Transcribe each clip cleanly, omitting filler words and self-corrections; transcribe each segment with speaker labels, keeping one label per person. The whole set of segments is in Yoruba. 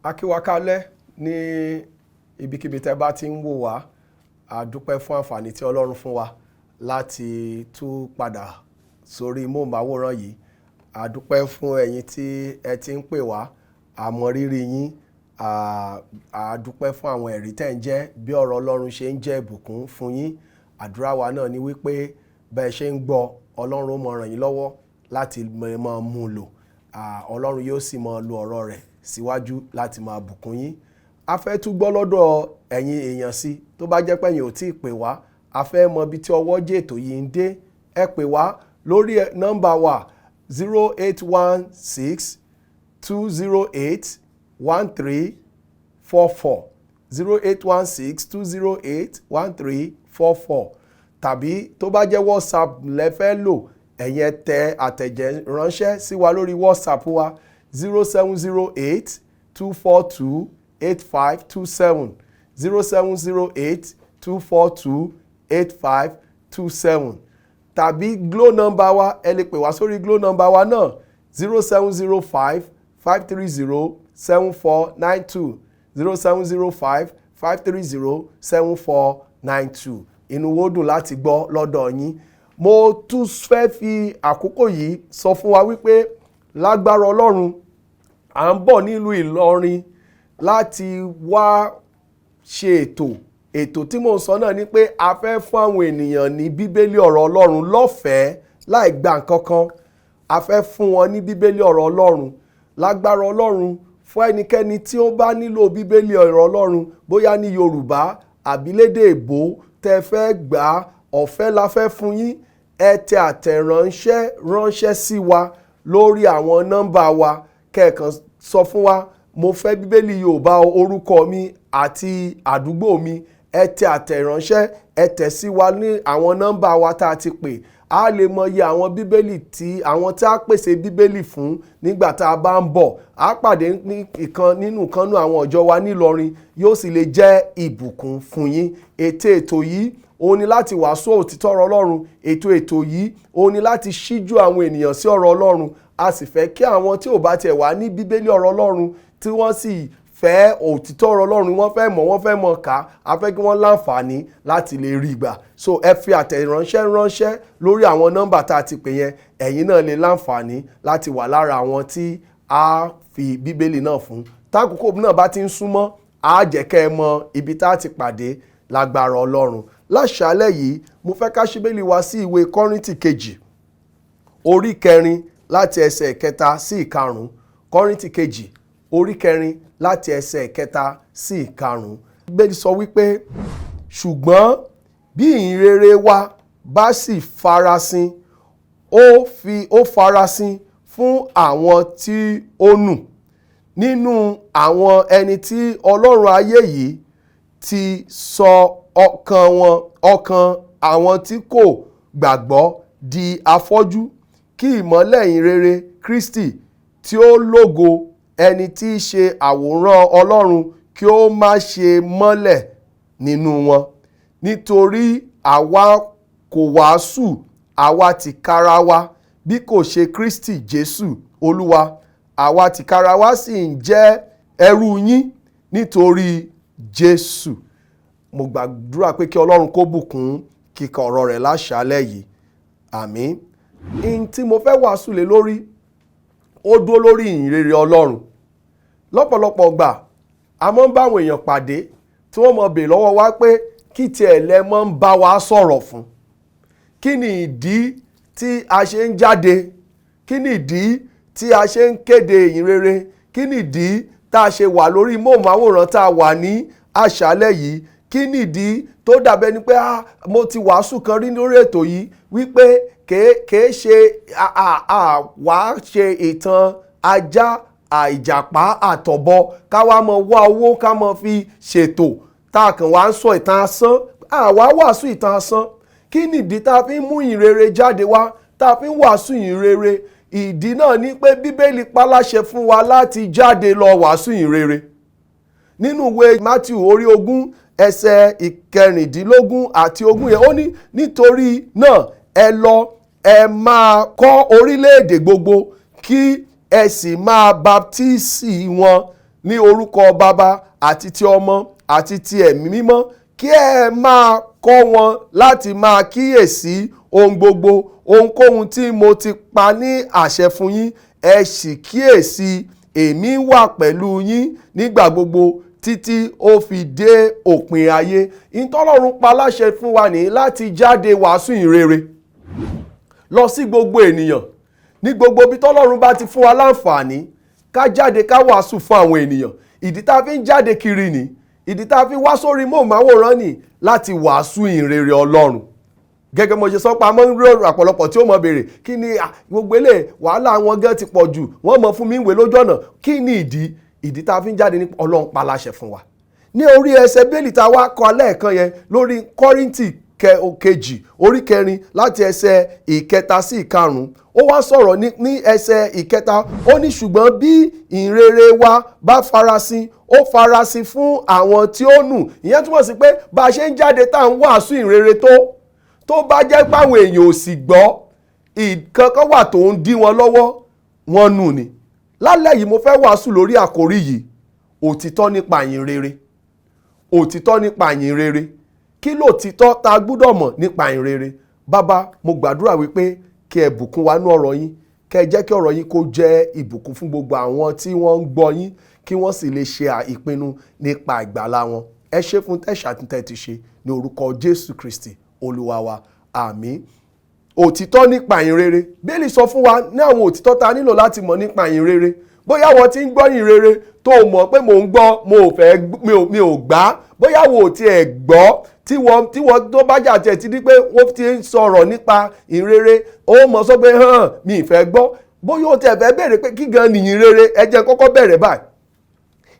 Speaker 1: Akíwákálẹ́ ní ibikíbi tẹ́ bá ti ń wò wá. A dúpẹ́ fún àǹfààní tí Ọlọ́run fún wa láti tún padà sórí móhùnmáwòrán yìí. A dúpẹ́ fún ẹ̀yin tí ẹ ti ń pè wá, a mọ rírì yín. A dúpẹ́ fún àwọn ẹ̀rí tẹ́ ń jẹ́, bí ọ̀rọ̀ Ọlọ́run ṣe ń jẹ́ ìbùkún fún yín. Àdúrà wa náà ni wípé bẹ́ẹ̀ ṣe ń gbọ́, Ọlọ́run ó mọ ràn yín lọ́wọ́ láti máa mú un lò. Ọlọ́run yóò sì máa lo ọ̀rọ̀ rẹ̀ síwájú láti máa bùkún yín. A fẹ́ tún gbọ́ lọ́dọ̀ ẹ̀yin èèyàn sí. Tó bá jẹ́ pé ẹ̀yin ò tí ì pè wá, a fẹ́ mọ ibi tí ọwọ́ jẹ́ ètò yìí ń dé. Ẹ pè wá lórí nọ́mbà wa 08162081344, 08162081344. Tàbí tó bá jẹ́ WhatsApp lẹ fẹ́ lò, ẹ̀yin ẹ tẹ àtẹ̀jẹ́ ránṣẹ́ sí wa lórí WhatsApp wa, 07082428527, 07082428527. Tàbí Glo number wa, ẹ lè pè wá sórí Glo number wa náà, 07055307492, 07055307492. Inú wo dùn láti gbọ́ lọ́dọ̀ yín. Mo tún fẹ́ fi àkókò yìí sọ fún wa wípé lágbára Ọlọ́run, à ń bọ̀ nílùú Ìlọrin láti wá ṣe ètò. Ètò tí mò ń sọ náà ni pé a fẹ́ fún àwọn ènìyàn ní Bíbélì ọ̀rọ̀ Ọlọ́run lọ́fẹ̀ẹ́, láì gba nǹkan kan. A fẹ́ fún wọn ní Bíbélì ọ̀rọ̀ Ọlọ́run. Lágbára Ọlọ́run, fún ẹnikẹ́ni tí ó bá nílò Bíbélì ọ̀rọ̀ Ọlọ́run, bóyá ní Yorùbá àbí lédè èbó, tẹ́ fẹ́ gbà á, ọ̀fẹ́ la fẹ́ fún yín. Ẹ tẹ àtẹ̀ránṣẹ́ ránṣẹ́ sí wa lórí àwọn nọ́mbà wa, kẹ́ẹ̀kan sọ fún wa, "Mo fẹ́ Bíbélì Yorùbá, orúkọ mi àti àdúgbò mi." Ẹ tẹ àtẹ̀ránṣẹ́, ẹ tẹ̀ sí wa ní àwọn nọ́mbà wa tá a ti pè. A lè mọyì àwọn Bíbélì tí àwọn tí a pèsè Bíbélì fún nígbà tá a bá ń bọ̀. A pàdé ní ìkan nínú ìkànnú àwọn ọjọ́ wa nílọrin, yóò sì lè jẹ́ ìbùkún fún yín. Ètò yìí òun ni láti wàásù òtítọ́ ọ̀rọ̀ Ọlọ́run. Ètò yìí òun ni láti ṣíjú àwọn ènìyàn sí ọ̀rọ̀ Ọlọ́run. A sì fẹ́ kí àwọn tí ò bá tiẹ̀ wá ní Bíbélì ọ̀rọ̀ Ọlọ́run, tí wọ́n sì fẹ́ òtítọ́ ọ̀rọ̀ Ọlọ́run, wọ́n fẹ́ mọ̀, wọ́n fẹ́ mọ̀ ká, a fẹ́ kí wọ́n láǹfààní láti lè rí gbà. So ẹ fi àtẹ̀ránṣẹ́ ránṣẹ́ lórí àwọn nọ́mbà tá a ti pè yẹn. Ẹ̀yin náà lè láǹfààní láti wà lára àwọn tí a fi Bíbélì náà fún. Tákòókò náà bá ti ń súnmọ́, á jẹ́ kẹ́ ẹ mọ ibi tá a ti pàdé lágbára Ọlọ́run. Láṣálẹ̀ yìí, mo fẹ́ ká ṣí Bíbélì wa sí ìwé Kọ́ríńtì kejì, orí kẹrin, láti ẹsẹ̀ kẹta sí ìkarùn-ún. Kọ́ríńtì kejì, orí kẹrin, láti ẹsẹ̀ kẹta sí ìkarùn-ún. Bíbélì sọ wípé, "Ṣùgbọ́n bí ìhìnrere wa bá sì farasin, ó fi ó farasin fún àwọn tí ó nù, nínú àwọn ẹni tí ọlọ́run ayé yìí ti sọ ọkàn wọn, ọkàn àwọn tí kò gbàgbọ́ di afọ́jú, kí ìmọ́lẹ̀ ìhìnrere Kristi tí ó lógo, ẹni tí í ṣe àwòrán Ọlọ́run, kí ó má ṣe mọ́lẹ̀ nínú wọn. Nítorí àwa kò wàásù àwa tìkára wa, bí kò ṣe Kristi Jésù Olúwa, àwa tìkára wa sì ń jẹ́ ẹrú yín nítorí Jésù." Mo gbàdúrà pé kí Ọlọ́run kó bùkún kíkà ọ̀rọ̀ rẹ̀ láṣálẹ̀ yìí. Àmín. N tí mo fẹ́ wàásù lé lórí, ó dúró lórí ìhìnrere Ọlọ́run. Lọ́pọ̀lọpọ̀ gbà, a máa ń bá àwọn èèyàn pàdé tí wọ́n mọ̀ bèèrè lọ́wọ́ wa pé, "Kí tiẹ̀ lẹ mọ́ ń bá wa sọ̀rọ̀ fún? Kí ni ìdí tí a ṣe ń jáde? Kí ni ìdí tí a ṣe ń kéde ìhìnrere? Kí ni ìdí tá a ṣe wà lórí móhùnmáwòrán tá a wà ní àṣálẹ̀ yìí? Kí ni ìdí tó dàbẹ́ ni pé mo ti wàásù kan rí lórí ètò yìí wípé kèé ṣe wá ṣe ìtàn ajá, ìjàpá àtọ̀bọ, ká wá mọ wá owó ká mọ fi ṣètò, tá a kàn wá ń sọ ìtàn asán? Àwa wàásù ìtàn asán. Kí ni ìdí tá a fi ń mú ìhìnrere jáde wá, tá a fi ń wàásù ìhìnrere?" Ìdí náà ni pé Bíbélì paláṣẹ fún wa láti jáde lọ wàásù ìhìnrere. Nínú ìwé Matthew orí 20, ẹsẹ̀ 16 àti 20 yẹn, ó ní, "Nítorí náà ẹ lọ, ẹ máa kọ́ orílẹ̀-èdè gbogbo, kí ẹ sì máa baptisi wọn ní orúkọ Baba àti ti Ọmọ àti ti Ẹ̀mí Mímọ́, kí ẹ máa kọ́ wọn láti máa kíyèsí ohun gbogbo, ohunkóhun tí mo ti pa ní àṣẹ fún yín. Ẹ sì kíyèsí, èmi wà pẹ̀lú yín nígbà gbogbo títí ó fi dé òpin ayé. Ìtọ́lọ́run pa láṣẹ fún wa ní láti jáde wàásù ìrere lọ sí gbogbo ènìyàn ní gbogbo ibi tọ́lọ́run bá ti fún wa láǹfààní, ká jáde ká wàásù fún àwọn ènìyàn. Ìdí tá a fi ń jáde kiri ni, ìdí tá a fi wá sórí móhùnmáwòrán ni láti wàásù ìrere Ọlọ́run. Gẹ́gẹ́ mo ṣe sọ pé a máa ń rí ọ̀pọ̀lọpọ̀ tí ó mọ̀ béèrè, kí ni gbogbo eléyìí, wàhálà wọn gan ti pọ̀ jù, wọ́n mọ̀ fún mi ìwé lójú ọ̀nà. Kí ni ìdí? Ìdí tá a fi ń jáde ní Ọlọ́run pa láṣẹ fún wa. Ní orí ẹsẹ̀ bẹ́ẹ̀lì tá a wá kọ lẹ́ẹ̀kan yẹn, lórí Kọ́ríńtì 2 orí 4 láti ẹsẹ̀ 3 sí 5, ó wá sọ̀rọ̀ ní ẹsẹ̀ 3, ó ní ṣùgbọ́n bí ìrere wa bá farasin, ó farasin fún àwọn tí ó nù. Ìyẹn túmọ̀ sí pé bá a ṣe ń jáde tá à ń wàásù ìrere tó bá jẹ́ páwọn èèyàn ò sì gbọ́, ìkankan wà tó ń dí wọn lọ́wọ́, wọn nù ni. Lálẹ́ yìí mo fẹ́ wàásù lórí àkórí yìí: òtítọ́ nípa ìyìn rere. Òtítọ́ nípa ìyìn rere. Kí lòtítọ́ tá a gbúdọ̀ mọ̀ nípa ìyìn rere? Bàbá, mo gbàdúrà wípé kí ẹ bùkún wa nú ọ̀rọ̀ yín, kí ẹ jẹ́ kí ọ̀rọ̀ yín kó jẹ́ ìbùkún fún gbogbo àwọn tí wọ́n ń gbọ́ yín, kí wọ́n sì lè ṣe ìpinnu nípa ìgbàlà wọn. Ẹ ṣé fún tẹ̀sà tẹ̀ ti ṣe, ní orúkọ Jésù Kristi Olúwa wa, àmín. Òtítọ́ nípa ìyìn rere. Bíbélì sọ fún wa ní àwọn òtítọ́ tá a nílò láti mọ̀ nípa ìyìn rere. Bóyá wọ́n ti ń gbọ́ ìyìn rere tó mọ̀ pé mò ń gbọ́, mo ò fẹ́, mi ò gbà, bóyá wo ò tiẹ̀ gbọ́, tí wọ́n tó bá jà tiẹ̀ ti di pé wọ́n ti ń sọ̀rọ̀ nípa ìyìn rere, ó mọ̀ sọ pé hàn mi ì fẹ́ gbọ́. Bóyá o tiẹ̀ fẹ́ béèrè pé kí gan ni ìyìn rere, ẹ jẹ́ kọ́kọ́ bẹ̀rẹ̀ báyìí.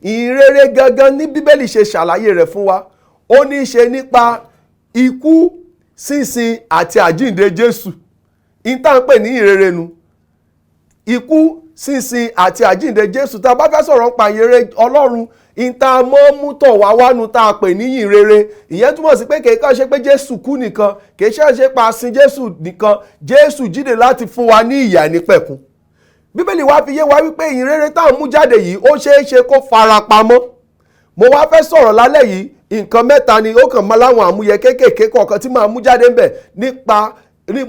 Speaker 1: Ìyìn rere gangan ní Bíbélì ṣe ṣàlàyé rẹ̀ fún wa, ó ní í ṣe nípa ikú, sísin àti àjíǹde Jésù. Ìta ń pè ní ìyìn rere nu, ikú, sísin àti àjíǹde Jésù. Tá a bá fẹ́ sọ̀rọ̀ nípa ìyìn rere Ọlọ́run, ìta mọ́ mú tọ̀ wá wánu tá a pè ní ìyìn rere. Ìyẹn túmọ̀ sí pé kìí kàn ṣe pé Jésù kú nìkan, kìí ṣe pa sin Jésù nìkan, Jésù jíde láti fún wa ní ìyè àìnípẹ̀kun. Bíbélì wa fi yé wa wípé ìyìn rere tá à ń mú jáde yìí, ó ṣeé ṣe kó fara pamọ́. Mo wá fẹ́ sọ̀rọ̀ lálẹ́ yìí, nǹkan mẹ́ta ni ó kàn máa láwọn àmúyẹ kéékèèké kọ̀ọ̀kan tí màá mú jáde ńbẹ̀ nípa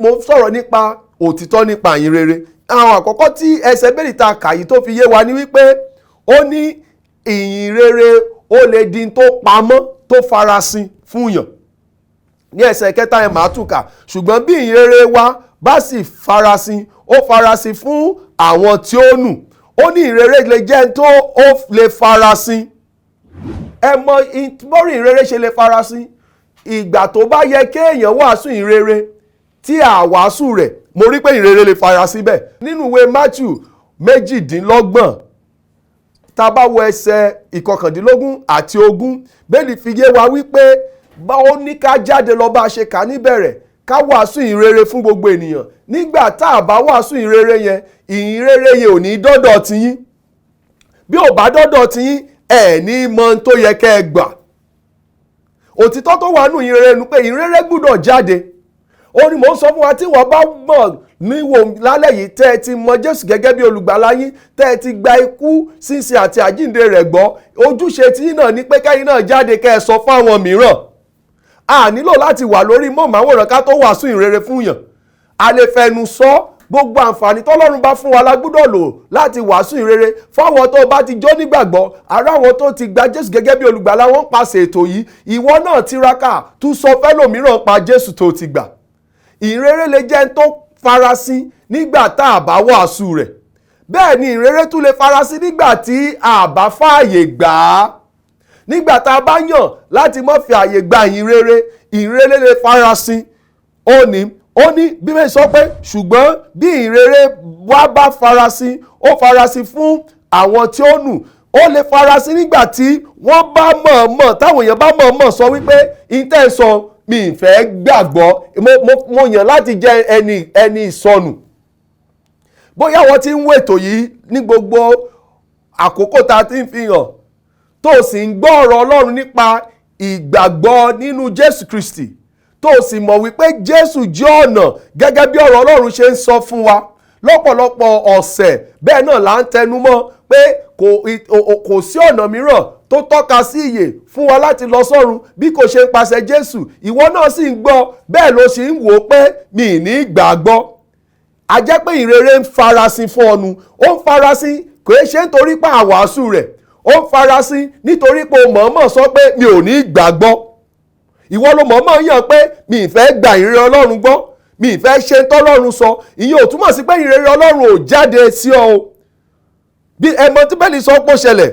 Speaker 1: mo sọ̀rọ̀ nípa òtítọ́ nípa ìyìn rere. Àwọn àkọ́kọ́ tí ẹsẹ̀ bẹ́ẹ̀lì ta kà yìí tó fi yé wa ni wípé ó ní ìyìn rere ó lè di tó pamọ́, tó farasin fún yàn. Ní ẹsẹ̀ 3 yẹn màá tún kà: ṣùgbọ́n bí ìyìn rere wa bá sì farasin, ó farasin fún àwọn tí ó nù. Ó ní ìyìn rere lè jẹ́ tó ó lè farasin. Ẹ mọ bórí ìyìn rere ṣe lè farasin. Ìgbà tó bá yẹ kéèyàn wàásù ìyìn rere tí a wàásù rẹ̀, mo rí pé ìyìn rere lè farasin bẹ́ẹ̀. Nínú ìwé Matthew 28, tá a bá wo ẹsẹ̀ 19 àti 20, bẹ́ẹ̀ni fi yé wa wípé ó ní ká jáde lọ bá a ṣe kà níbẹ̀rẹ̀, ká wàásù ìyìn rere fún gbogbo ènìyàn. Nígbà tá a bá wàásù ìyìn rere yẹn, ìyìn rere yẹn ò ní dọ́dọ̀ tiyín. Bí ò bá dọ́dọ̀ tiyín, ẹ̀ ní mọ ohun tó yẹ kẹ́ ẹ gbà. Òtítọ́ tó wà nù ìyìn rere nu pé ìyìn rere gbúdọ̀ jáde. Ó ní mò ń sọ fún wa, tí wọ́n bá mọ̀ níwò lálẹ́ yìí, tẹ́ ẹ ti mọ Jésù gẹ́gẹ́ bí olùgbàlà yín, tẹ́ ẹ ti gba ikú, sísin àti àjíǹde rẹ̀ gbọ́, ojúṣe tí yín náà ní pé kẹ́yìn náà jáde kẹ́ ẹ sọ fún àwọn mìíràn. A nílò láti wà lórí móhùnmáwòrán ká tó wàásù ìrere fún yàn. A lè fẹnu sọ. Gbogbo àǹfààní tọ́lọ́run bá fún wa la gbúdọ̀ lò láti wàásù ìrere fáwọn tó bá ti jó nígbàgbọ́. Ará àwọn tó ti gba Jésù gẹ́gẹ́ bí olùgbàlà wọn pàṣẹ ètò yìí, ìwọ náà tiraka tún sọ fẹ́lòmíràn pa Jésù tó ti gbà. Ìrere lè jẹ́ tó farasin nígbà tá a bá wàásù rẹ̀. Bẹ́ẹ̀ ni ìrere tún lè farasin nígbà tí a bá fààyè gbà á. Nígbà tá a bá yàn láti má fi àyè gba ìrere, ìrere lè farasin. Ó ní Bíbélì sọ pé ṣùgbọ́n bí ìrere wa bá farasin, ó farasin fún àwọn tí ó nù. Ó lè farasin nígbà tí wọ́n bá mọ̀ọ́mọ̀, táwọn èèyàn bá mọ̀ọ́mọ̀ sọ wípé ìtẹ̀sán mi ìfẹ́ gbàgbọ́, mo yàn láti jẹ́ ẹni ìsọnù. Bóyá wọ́n ti ń wètò yìí ní gbogbo àkókò tá a ti ń fi hàn, tó sì ń gbọ́ ọ̀rọ̀ Ọlọ́run nípa ìgbàgbọ́ nínú Jésù Kristi, tó sì mọ̀ wípé Jésù jẹ́ ọ̀nà gẹ́gẹ́ bí ọ̀rọ̀ Ọlọ́run ṣe ń sọ fún wa lọ́pọ̀lọpọ̀ ọ̀sẹ̀, bẹ́ẹ̀ náà là ń tẹnu mọ́ pé Kò sí ọ̀nà mìíràn tó tọ́ka sí ìyè fún wa láti lọ sọ́run bí kò ṣe pàṣẹ Jésù. Ìwọ náà sì ń gbọ́, bẹ́ẹ̀ ló sì ń wò ó pé mi ì ní gbàgbọ́. A jẹ́ pé ìrere ń farasin fún ọnu. Ó ń farasin, kò é ṣe nítorí pé àwàásù rẹ̀ ó ń farasin, nítorí pé o mọ̀ọ́mọ̀ sọ pé mi ò ní gbàgbọ́. Ìwọ ló mọ̀ọ́mọ̀ yàn pé mi ì fẹ́ gba ìrere Ọlọ́run gbọ́, mi ì fẹ́ ṣe tọ́lọ́run sọ. Ìyẹn ò túmọ̀ sí pé ìrere Ọlọ́run ò jáde sí ọ o. Bí ẹmọ tí bẹ́ẹ̀ni sọ pé ó ṣẹlẹ̀,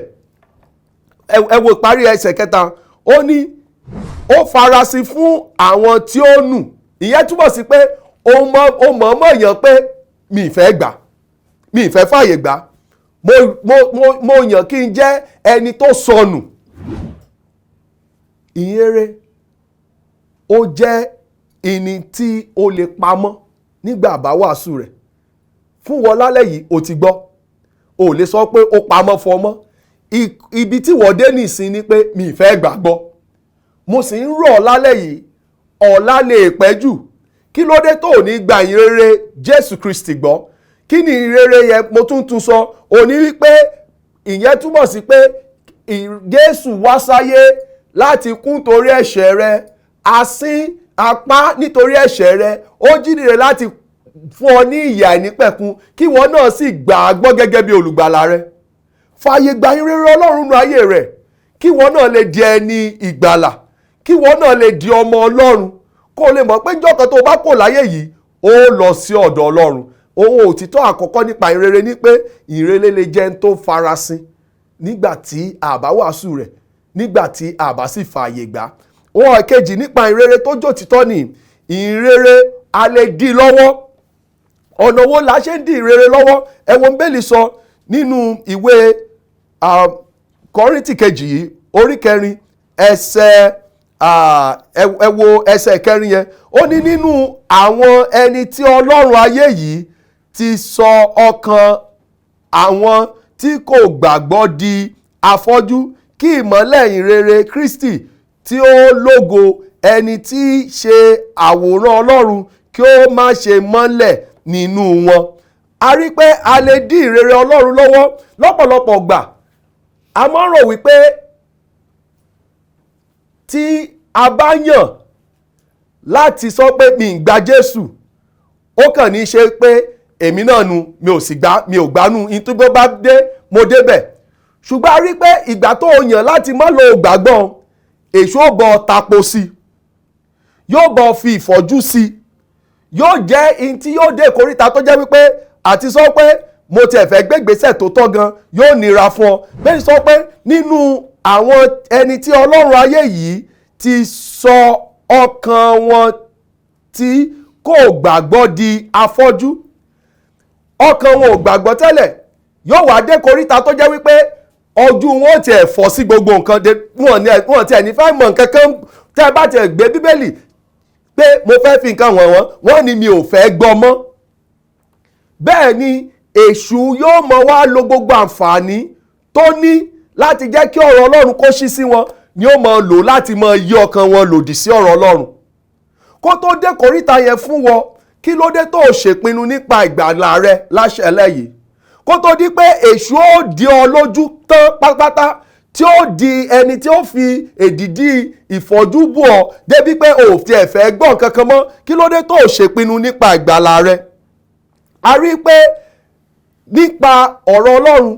Speaker 1: ẹ wo ìparí ẹsẹ̀ kẹta. Ó ní ó farasin fún àwọn tí ó nù. Ìyẹn túmọ̀ sí pé o mọ̀ọ́mọ̀ yàn pé mi ì fẹ́ gbà, mi ì fẹ́ fàyè gbà, mo yàn kí n jẹ́ ẹni tó sọnù. Ìyìnrere ó jẹ́ ìní tí ó lè pamọ́ nígbà bá wàásù rẹ̀ fún wọn lálẹ́ yìí. O ti gbọ́, o lè sọ pé ó pamọ́ fún ọmọ. Ibi tí wọ́n dé nìsín ni pé mi ì fẹ́ gbàgbọ́. Mo sì ń rọ̀ lálẹ́ yìí, ọ̀la lè pẹ́ jù. Kí ló dé tó ò ní gba ìyìnrere Jésù Kristi gbọ́? Kí ni ìyìnrere yẹn? Mo tún sọ òní wípé ìyẹn túmọ̀ sí pé Jésù wá sáyé láti kú torí ẹ̀ṣẹ̀ rẹ, asín apá nítorí ẹ̀ṣẹ̀ rẹ, ó jí dìde láti fún ọ ní ìyè àìnípẹ̀kun, kí ìwọ náà sì gbà á gbọ́ gẹ́gẹ́ bí olùgbàlà rẹ. Fààyè gba ìrere Ọlọ́run nínú ayé rẹ, kí ìwọ náà lè di ẹni ìgbàlà, kí ìwọ náà lè di ọmọ Ọlọ́run, kó o lè mọ̀ pé níjọ́ kan tó o bá kò láyé yìí, ó lọ sí ọ̀dọ̀ Ọlọ́run. Ohun òtítọ́ àkọ́kọ́ nípa ìrere ni pé ìrere lè jẹ́ ẹni tó farasin nígbà tí a bá wàásù rẹ̀, nígbà tí a bá sì fààyè gbà. Ohun kejì nípa ìrere tó jòtítọ́ ni ìrere a lè dí lọ́wọ́. Ọ̀nà wo la ṣe ń dí ìrere lọ́wọ́? Ẹ wo Bíbélì sọ nínú ìwé Kọ́ríńtì kejì yìí, orí kẹrin, ẹsẹ̀, ẹ wo ẹsẹ̀ kẹrin yẹn. Ó ní nínú àwọn ẹni tí Ọlọ́run ayé yìí ti sọ ọkàn àwọn tí kò gbàgbọ́ di afọ́jú, kí ìmọ́lẹ̀ ìrere Kristi tí ó lógo, ẹni tí í ṣe àwòrán Ọlọ́run, kí ó má ṣe mọ́lẹ̀ nínú wọn. A rí pé a lè dí ìrere Ọlọ́run lọ́wọ́ lọ́pọ̀lọpọ̀ gbà. A máa ń rò wípé tí a bá yàn láti sọ pé mi ń gba Jésù, ó kàn ní í ṣe pé èmi náà nu, mi ò sì gbá, mi ò gbánú, ní tó bá dé mo débẹ̀. Ṣùgbọ́n a rí pé ìgbà tó o yàn láti má lo gbàgbọ́, èṣù ó bọ̀ tapo sí i, yóò bọ̀ fi ìfọ́jú sí i, yóò jẹ́ in tí yóò dé ìkóríta tó jẹ́ wípé àti sọ pé mo tiẹ̀ fẹ́ gbé ìgbésẹ̀ tó tọ́ gan yóò nira fún ọ. Bẹ́ẹ̀ sọ pé nínú àwọn ẹni tí Ọlọ́run ayé yìí ti sọ ọkàn wọn tí kò gbàgbọ́ di afọ́jú, ọkàn wọn ò gbàgbọ́ tẹ́lẹ̀, yóò wá dé ìkóríta tó jẹ́ wípé ojú wọn ò tiẹ̀ fọ́ sí gbogbo nǹkan dé, wọn tiẹ̀ ní fẹ́ mọ̀ nǹkan kan. Tẹ́ ẹ bá tiẹ̀ gbé Bíbélì pé mo fẹ́ fi nǹkan wọ̀n wọ́n, wọ́n ní mi ò fẹ́ gbọ́ mọ́. Bẹ́ẹ̀ ni èṣù yóò mọ wá lo gbogbo àǹfààní tó ní láti jẹ́ kí ọ̀rọ̀ Ọlọ́run kó ṣí sí wọn, ni ó mọ lò láti mọ yí ọkàn wọn lòdì sí ọ̀rọ̀ Ọlọ́run. Kó tó dé kòríta yẹn fún wọn, kí ló dé tó ṣèpinnu nípa ìgbàlà rẹ láṣẹlẹ̀ yìí? Kó tó di pé èṣù ó di ọ lójú tán pátápátá, tí ó di ẹni tí ó fi èdìdí ìfọ́jú bù ọ débi pé o ò tiẹ̀ fẹ́ gbọ́ nǹkan kan mọ́, kí ló dé tó ṣèpinnu nípa ìgbàlà rẹ? A rí pé nípa ọ̀rọ̀ Ọlọ́run,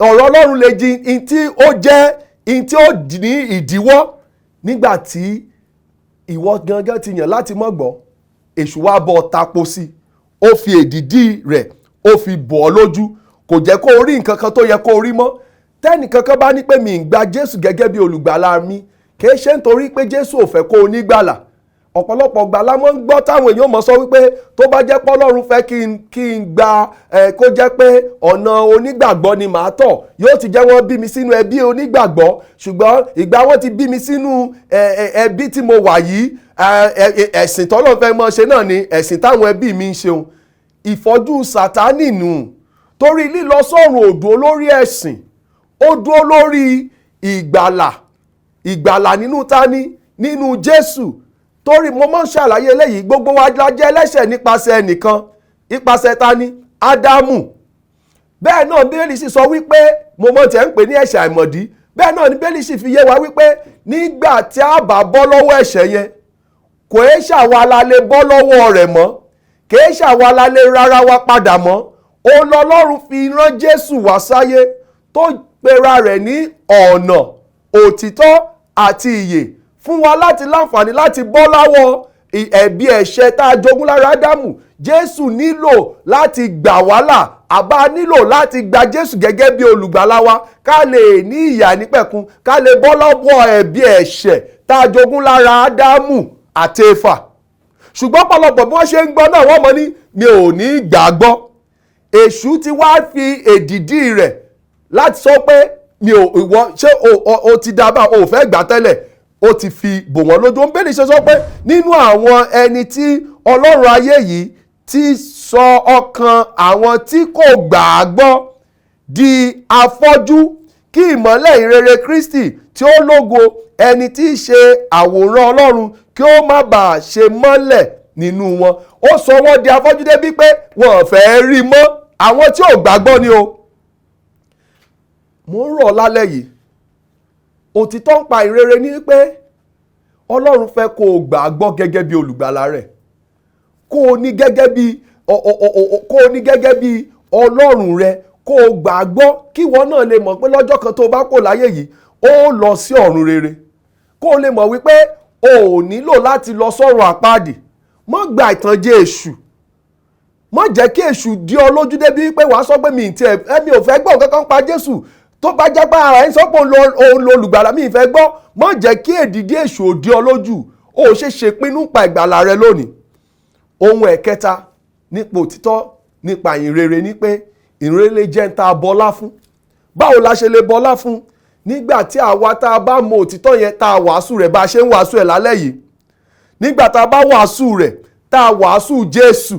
Speaker 1: ọ̀rọ̀ Ọlọ́run lè di in tí ó jẹ́ in tí ó ní ìdíwọ́ nígbà tí ìwọ gangan ti yàn láti má gbọ́. Èṣù wá bọ́ tapo sí i, ó fi èdìdí rẹ̀ ó fi bọ̀ ọ́ lójú, kò jẹ́ kó rí nǹkan kan tó yẹ kó rí mọ́. Tẹ́nì kankan bá ní pé mi ń gba Jésù gẹ́gẹ́ bí olùgbàlà mi, kì í ṣe nítorí pé Jésù ò fẹ́ kó o nígbàlà. Ọ̀pọ̀lọpọ̀ gbàlà máa ń gbọ́ táwọn èèyàn mọ̀ sọ wípé tó bá jẹ́ pé Ọlọ́run fẹ́ kí n gba, kó jẹ́ pé ọ̀nà onígbàgbọ́ ni màá tọ̀, yóò ti jẹ́ wọ́n bí mi sínú ẹbí onígbàgbọ́. Ṣùgbọ́n ìgbà wọ́n ti bí mi sínú ẹbí tí mo wà yìí, ẹ̀sìn tọ́lọ́run fẹ́ mọ́ ṣe náà ni ẹ̀sìn táwọn ẹbí mi ń ṣeun. Ìfọ́jú Sátánì nù, torí lílọ sọ́run ò dúró lórí ẹ̀sìn, ó dúró lórí ìgbàlà. Ìgbàlà nínú tani? Nínú Jésù. Torí mo máa ń ṣàlàyé eléyìí, gbogbo wa la jẹ́ ẹlẹ́ṣẹ̀ nípasẹ̀ ẹnìkan. Nípasẹ̀ tani? Ádámù. Bẹ́ẹ̀ náà Bíbélì sì sọ wípé mo mọ̀ tẹ́ ń pè ní ẹ̀ṣẹ̀ àìmọ̀dí. Bẹ́ẹ̀ náà ni Bíbélì sì fi yé wa wípé nígbà tí a bá bọ́ lọ́wọ́ ẹ̀ṣẹ̀ yẹn, kò é ṣàwa la lè bọ́ lọ́wọ́ rẹ̀ mọ́, kò é ṣàwa la lè rárá wa padà mọ́. Òun lọ́lọ́run fi rán Jésù wá sáyé, tó pera rẹ̀ ní ọ̀nà, òtítọ́ àti ìyè fún wa láti láǹfààní láti bọ́ láwọ́ ẹ̀bi ẹ̀ṣẹ̀ tá a jogún lára Ádámù. Jésù nílò láti gbà wá là, àbá nílò láti gba Jésù gẹ́gẹ́ bí olùgbàlà wa, ká lè ní ìyè àìnípẹ̀kun, ká lè bọ́ lọ́wọ́ ẹ̀bi ẹ̀ṣẹ̀ tá a jogún lára Ádámù àti Éfà. Ṣùgbọ́n pọ̀lọpọ̀ bí wọ́n ṣe ń gbọ́ náà, wọ́n mọ̀ ní mi ò ní gbàgbọ́. Èṣù ti wá fi èdìdí rẹ̀ láti sọ pé mi ò, ìwọ ṣé o ti dábàá, o ò fẹ́ gbà tẹ́lẹ̀, ó ti fi bò wọ́n lójú. Ó ń bẹ́ẹ̀ ní ṣe sọ pé nínú àwọn ẹni tí Ọlọ́run ayé yìí ti sọ ọkàn àwọn tí kò gbàgbọ́ di afọ́jú, kí ìmọ́lẹ̀ ìrere Kristi tí ó lógo, ẹni tí í ṣe àwòrán Ọlọ́run, kí ó má bàa ṣe mọ́lẹ̀ nínú wọn. Ó sọ wọ́n di afọ́jú débi pé wọn ò fẹ́ rí mọ́, àwọn tí ò gbàgbọ́ ni o. Mo ń rọ̀ lálẹ́ yìí, òtítọ́ ń pa ìrere ní pé Ọlọ́run fẹ́ kó o gbàgbọ́ gẹ́gẹ́ bí olùgbàlà rẹ̀, kó o ní gẹ́gẹ́ bí kó o ní gẹ́gẹ́ bí Ọlọ́run rẹ, kó o gbàgbọ́ kí ìwọ náà lè mọ̀ pé lọ́jọ́ kan tó bá kò láyé yìí, ó lọ sí ọ̀run rere, kó o lè mọ̀ wípé o ò nílò láti lọ sọ́run àpáàdì. Má gba ìtànjẹ èṣù, má jẹ́ kí èṣù dí ọ lójú débi wípé wàá sọ pé mi ì tiẹ̀, ẹ̀mi ò fẹ́ gbọ́ nǹkan kan pa Jésù. Tó bá jẹ́ pé ara ẹ̀ ń sọ pé òun lo olùgbàlà, mi ì fẹ́ gbọ́. Má jẹ́ kí èdìdí èṣù ò dí ọ lójú. O ò ṣe ṣèpinnu pa ìgbàlà rẹ lónìí. Ohun ẹ̀kẹta nípa òtítọ́ nípa ìrere ni pé ìrere jẹ́ ń ta bọlá fún. Báwo la ṣe lè bọlá fún? Nígbà tí àwa tá a bá mọ òtítọ́ yẹn, tá a wàásù rẹ̀ bá a ṣe ń wàásù ẹ̀ lálẹ́ yìí, nígbà tá a bá wàásù rẹ̀, tá a wàásù Jésù,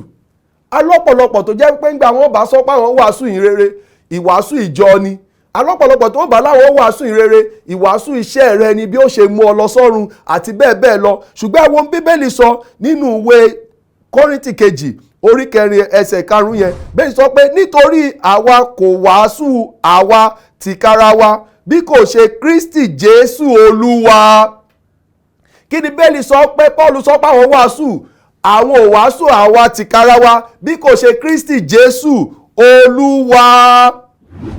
Speaker 1: alọ́pọ̀lọpọ̀ tó jẹ́ pé ńgbà wọn bá sọ pé àwọn wàásù ìrere, ìwàásù ìjọ ni. Alọ́pọ̀lọpọ̀ tó ń bá láwọn wàásù ìrere, ìwàásù iṣẹ́ rẹ ni bí ó ṣe mú ọ lọ sọ́run àti bẹ́ẹ̀ bẹ́ẹ̀ lọ. Ṣùgbọ́n àwọn Bíbélì sọ nínú ìwé Kọ́ríńtì kejì orí 4 ẹsẹ̀ 5 yẹn, bẹ́ẹ̀ sọ pé nítorí àwa kò wàásù àwa tìkára wa bí kò ṣe Kristi Jésù Olúwa. Kí ni Bíbélì sọ pé Paul sọ pé àwọn wàásù? Àwọn ò wàásù àwa tìkára wa bí kò ṣe Kristi Jésù Olúwa.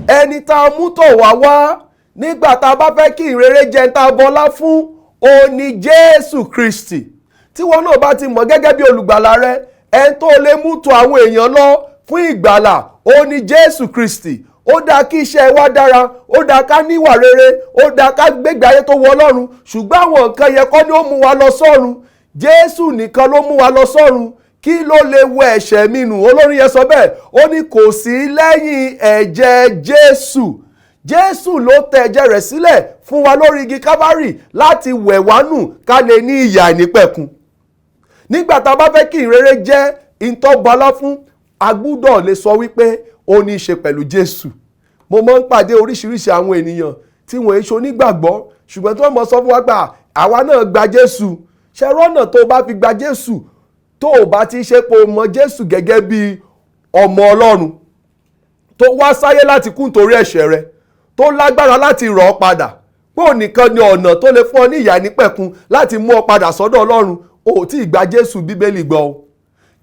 Speaker 1: Ẹni tá a mú tọ̀ wá wá nígbà tá a bá fẹ́ kí ìrere jẹ́ tá a bọlá fún, ó ní Jésù Kristi. Tí wọn náà bá ti mọ̀ gẹ́gẹ́ bí olùgbàlà rẹ, ẹni tó lè mú tọ̀ àwọn èèyàn lọ fún ìgbàlà, ó ní Jésù Kristi. Ó dáa kí iṣẹ́ wa dára, ó dáa ká níwà rere, ó dáa ká gbégbé ayé tó wọ Ọlọ́run, ṣùgbọ́n àwọn nǹkan yẹn kọ́ ni ó mú wa lọ sọ́run. Jésù nìkan ló mú wa lọ sọ́run. Kí ló lè wẹ ẹ̀ṣẹ̀ mi nù? Olórin yẹn sọ bẹ́ẹ̀, ó ní kò sí lẹ́yìn ẹ̀jẹ̀ Jésù. Jésù ló tẹ ẹ̀jẹ̀ rẹ̀ sílẹ̀ fún wa lórí igi Kávárì láti wẹ̀ wá nù ká lè ní ìyè àìnípẹ̀kun. Nígbà tá a bá fẹ́ kí ìrere jẹ́ ìtọ́gbọ́lá fún, a gbúdọ̀ lè sọ wípé ó ní í ṣe pẹ̀lú Jésù. Mo máa ń pàdé oríṣiríṣi àwọn ènìyàn tí wọ́n ń ṣe onígbàgbọ́, ṣùgbọ́n tí wọ́n mọ̀ sọ fún wa pé àwa náà gba Jésù. Ṣé rọ́nà tó bá fi gba Jésù, tó o bá ti ṣe pé o mọ Jésù gẹ́gẹ́ bí ọmọ Ọlọ́run tó wá sáyé láti kú nítorí ẹ̀ṣẹ̀ rẹ, tó lágbára láti rọ̀ ọ́ padà, pé òun nìkan ni ọ̀nà tó lè fún ọ ní ìyè àìnípẹ̀kun láti mú ọ padà sọ́dọ̀ Ọlọ́run, o ò tí ì gba Jésù Bíbélì gbọ́ o.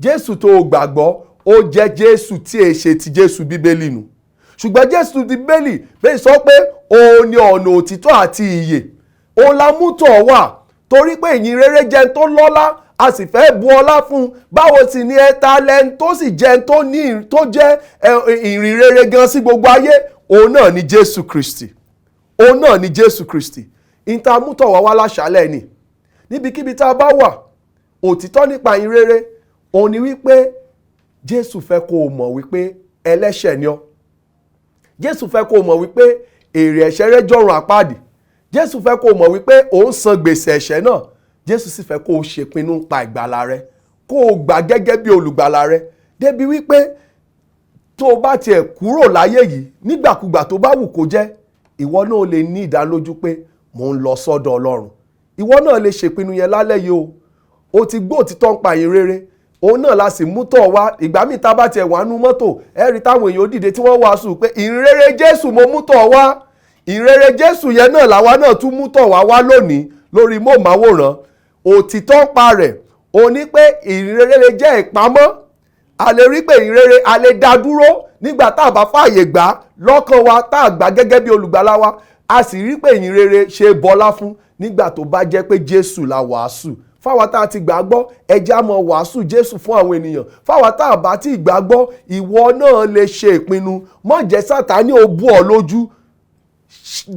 Speaker 1: Jésù tó o gbàgbọ́, ó jẹ́ Jésù tí è ṣe ti Jésù Bíbélì nù. Ṣùgbọ́n Jésù ti Bíbélì bẹ́ẹ̀ sọ pé òun ni ọ̀nà òtítọ́ àti ìyè, òun la mú tọ̀ wá, torí pé ìyìn rere jẹ́ tó lọ́lá, a sì fẹ́ bu ọlá fún un. Báwo sì ni ẹta lẹ́ni tó sì jẹ́ tó ní tó jẹ́ ìrìn rere gan sí gbogbo ayé? Òun náà ni Jésù Kristi. Òun náà ni Jésù Kristi. Ìta mú tọ̀ wá wá láṣálẹ̀ ni. Níbikíbi tá a bá wà, òtítọ́ nípa ìyìn rere òun ni wípé Jésù fẹ́ kó o mọ̀ wípé ẹlẹ́ṣẹ̀ ni ọ́. Jésù fẹ́ kó o mọ̀ wípé èrè ẹ̀ṣẹ̀ rẹ jọ̀run àpáàdì. Jésù fẹ́ kó o mọ̀ wípé ò ń san gbèsè ẹ̀ṣẹ̀ náà. Jésù sì fẹ́ kó o ṣèpinnu pa ìgbàlà rẹ, kó o gbà gẹ́gẹ́ bí olùgbàlà rẹ, débi wípé tó o bá tiẹ̀ kúrò láyé yìí nígbàkúgbà tó bá wù kó jẹ́, ìwọ náà lè ní ìdánilójú pé mò ń lọ sọ́dọ̀ Ọlọ́run. Ìwọ náà lè ṣèpinnu yẹn lálẹ́ yìí o. O ti gbọ́ òtítọ́ ń pa ìyìn rere, Òun náà la sì mú tọ̀ wá. Ìgbà míì tá a bá tiẹ̀ wà nú mọ́tò, ẹ rí táwọn èèyàn dìde tí wọ́n wàásù pé ìrere Jésù mo mú tọ̀ wá. Ìrere Jésù yẹn náà làwa náà tún mú tọ̀ wá wá lónìí lórí móhùnmáwòrán. Òtítọ́ pa rẹ̀ ó ní pé ìrere lè jẹ́ ìpamọ́. A lè rí pé ìrere a lè dá dúró nígbà tá a bá fààyè gbà lọ́kàn wa, tá a gbà gẹ́gẹ́ bí olùgbàlà wa. A sì rí pé ìrere ṣe bọlá fún nígbà tó bá jẹ́ pé Jésù la wàásù. Fáwa tá a ti gbàgbọ́, ẹja mọ wàásù Jésù fún àwọn ènìyàn. Fáwa tá a bá ti gbàgbọ́, ìwọ náà lè ṣe ìpinnu. Má jẹ́ Sátánì ó bú ọ lójú.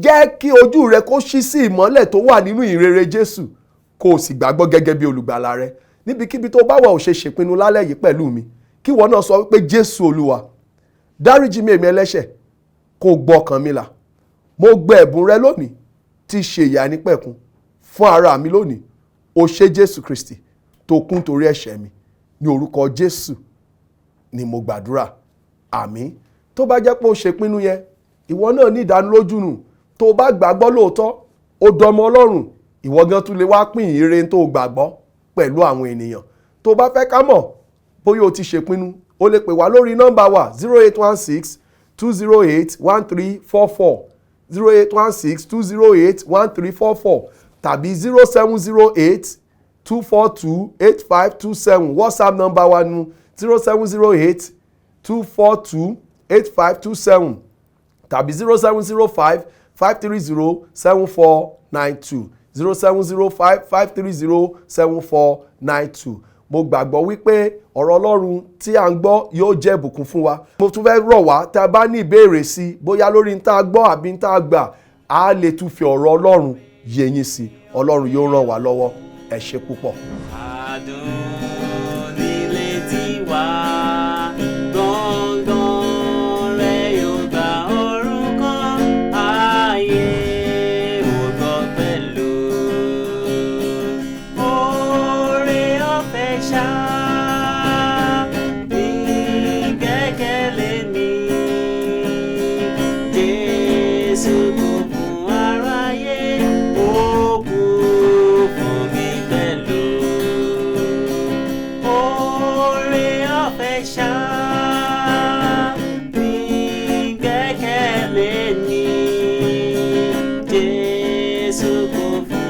Speaker 1: Jẹ́ kí ojú rẹ kó ṣí sí ìmọ́lẹ̀ tó wà nínú ìrere Jésù, kó o sì gbàgbọ́ gẹ́gẹ́ bí olùgbàlà rẹ. Níbikíbi tó bá wà, ò ṣe ṣèpinnu lálẹ́ yìí pẹ̀lú mi, kí ìwọ náà sọ wípé, "Jésù Olúwa, dáríjì mi, èmi ẹlẹ́ṣẹ̀, kó o gbọ́ ọkàn mi là. Mo gba ẹ̀bùn rẹ lónìí tí í ṣe ìyè àìnípẹ̀kun fún ara mi lónìí. O ṣé, Jésù Kristi, tó kú torí ẹ̀ṣẹ̀ mi. Ní orúkọ Jésù ni mo gbàdúrà, àmín." Tó bá jẹ́ pé o ṣèpinnu yẹn, ìwọ náà ní ìdánilójú nù. Tó bá gbàgbọ́ lóòótọ́, ó dọmọ Ọlọ́run. Ìwọ gan tún lè wá pín ìrere tó gbàgbọ́ pẹ̀lú àwọn ènìyàn. Tó bá fẹ́ ká mọ̀ bóyá o ti ṣèpinnu, o lè pè wá lórí nọ́mbà wa 08162081344, 08162081344, tàbí 07082428527. WhatsApp nọ́mbà wa nu, 07082428527 tàbí 07055307492, 07055307492. Mo gbàgbọ́ wípé ọ̀rọ̀ Ọlọ́run tí à ń gbọ́ yóò jẹ́ ìbùkún fún wa. Mo tún fẹ́ rọ̀ wá, tá a bá ní ìbéèrè sí i, bóyá lórí n tá a gbọ́ àbí n tá a gbà, á lè tún fi ọ̀rọ̀ Ọlọ́run yé yín sí i. Ọlọ́run yóò ràn wá lọ́wọ́. Ẹ ṣé púpọ̀.
Speaker 2: Adùn nílé tiwa, gbọ̀ngàn rẹ̀ yóò gba orúkọ ayé ò gbọ́ pẹ̀lú. Oore ọ̀fẹ́ ṣá ní gbẹ́kẹ̀lé mi. Jésù kú fún aráyé, ó kú fún mi pẹ̀lú. Oore ọ̀fẹ́ ṣá ní gbẹ́kẹ̀lé mi. Jésù kú fún